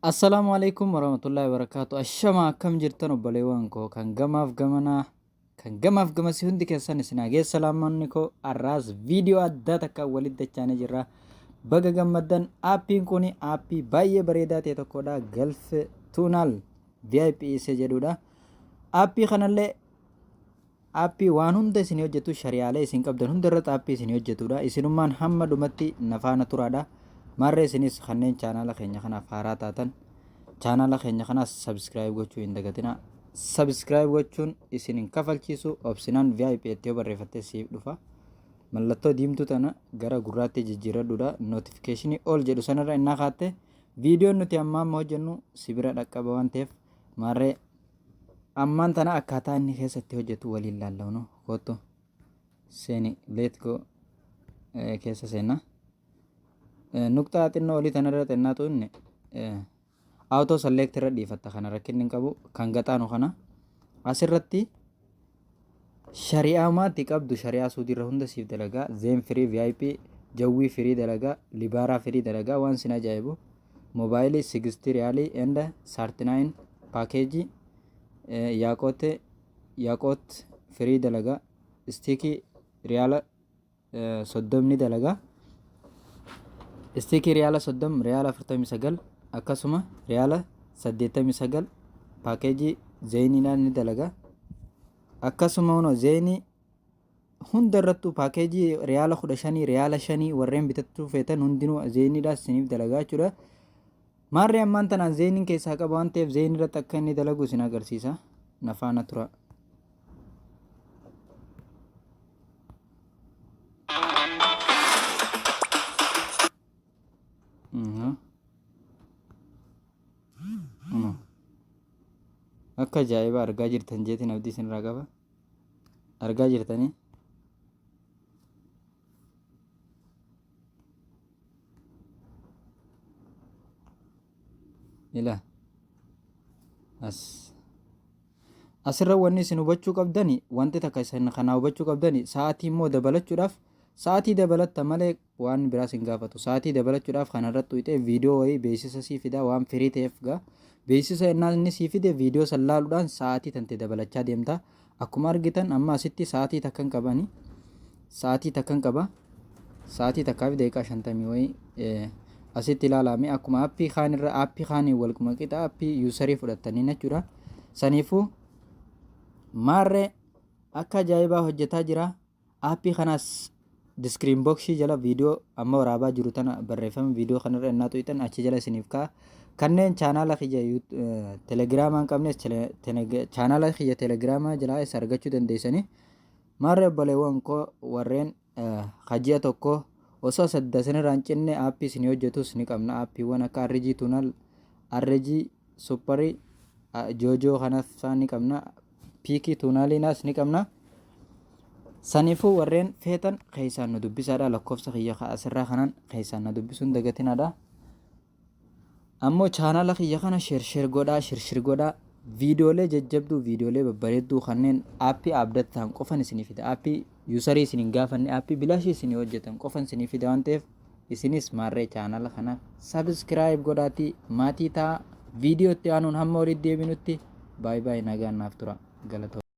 Assalaamu alaikum warahmatullahi wabarakatuh. Ashama akkam jirtan obboleewwan koo kan gamaaf gamanaa kan gamaaf gamasii hundi keessan isin hagee salaamanni koo arraas viidiyoo addaa takka walitti dachaanee jirra. Baga gammaddan aappiin kun aappii baay'ee bareedaa ta'e tokkodha. Galf Tuunal VIP isa jedhudha. Aappii kanallee Aappii waan hunda isinii hojjetu shariyaalee isin qabdan hunda irratti aappii isinii hojjetudha. Isinummaan hamma dhumatti na faana turaadha. Maarree isinis kanneen chaanaala keenya kanaaf haaraa taatan chaanaala keenya kanaas subscribe gochuu hin dagatinaa. Subscribe gochuun isin hin kafalchiisu obsinaan VIP jettee yoo barreeffatte siif dhufa. Mallattoo diimtuu tana gara gurraatti jijjiirradhuudha. Notification all jedhu sanarra innaa kaatte viidiyoon nuti amma amma hojjennu si bira dhaqqaba waan ta'eef maarree Ammaan tana akkaataa inni keessatti hojjetu waliin laalla kunoo koottu seeni let go keessa seenna. Nuqxaa xinnoo olii tanarra xinnaa tuqne auto select irra dhiifatta kana rakkinni hin qabu kan gaxaanu kana asirratti shari'aa maatti qabdu shari'aa suudiirra hunda siif dalagaa zeen firii VIP jawwii firii dalagaa libaaraa firii dalagaa waan sin ajaa'ibu Mobaayilii 60 riyaalii and 39 paakeejii yaaqoote yaaqoot firii dalaga istiikii riyaala 30 ni dalaga istiikii riyaala 30 riyaala 49 akkasuma riyaala 89 paakeejii zeeyiniidhaan ni dalaga akkasuma hunoo zeeyinii Hunda irrattuu paakeejii riyaala 15 riyaala 5 warreen bitachuu feetan hundinuu zeeyiniidhaas isiniif dalagaa jechuudha. Maarree ammaan tanaan zeeyiniin keessaa qaba waan ta'eef zeeyinii irratti akka inni dalagu isin agarsiisa. Na faana tura. Akka ajaa'iba argaa jirtan jeetiin abdii isinirraa qaba. Argaa jirtanii? Ila as asirra wanni isin hubachuu qabdani wanti takka isin kanaa hubachuu qabdani sa'aatii immoo dabalachuudhaaf sa'aatii dabalatta malee waan biraa sin gaafatu. Sa'aatii dabalachuudhaaf kana irratti tuqxee viidiyoo wayii beeksisa sii fida waan firii ta'eef gaa. Beeksisa ennaa inni sii fide viidiyoo san laaluudhaan sa'aatii tante dabalachaa deemta. Akkuma argitan amma asitti sa'aatii takkan qaba ani. Sa'aatii takkan qaba. Sa'aatii takkaa fi daqiiqaa shantamii wayii asitti ilaalaame akkuma aappii kaan irra aappii kaaniin walquma qixa aappii yuusarii fudhattanii jechuudha. Saniifuu maarree akka ajaa'ibaa hojjetaa jira. Aappii kanaas diskiriin boksii jala viidiyoo amma waraabaa jiru tana barreeffama viidiyoo kanarra ennaa tuqxan achi jala isiniif kaa'a. Kanneen chaanaala kiyya telegiraamaa hin qabnes chaanaala kiyya telegiraamaa jalaa isa argachuu dandeessanii. Maarree obboleewwan koo warreen ka ji'a tokko osoo sadda isinirraa hin cinne aappii isinii hojjetus ni qabna. Aappiiwwan akka RG Tunnel, RG Supparii, Joojoo kanaaf isaan ni qabna. Piikii tuunaaliinaas ni qabna. Saniifuu warreen feetan keessaan nu dubbisaadha. Lakkoofsa kiyya ka asirraa kanaan keessaan na dubbisuun dagatinaadha. Ammoo chaanaala kiyya kana sheer sheer godhaa shirshir godhaa. Viidiyoolee jajjabduu viidiyoolee babbareedduu kanneen aappii abdat ta'an qofan isinii fida. Aappii yuusarii isin hin gaafanne aappii bilaashii isinii hojjetan qofan isinii fida waan ta'eef isinis maarree chaanaala kana sabiskiraayib godhaatii maatii ta'a. Viidiyoo itti aanuun hamma walitti deebinutti baay baay nagaan naaf tura. Galatooma.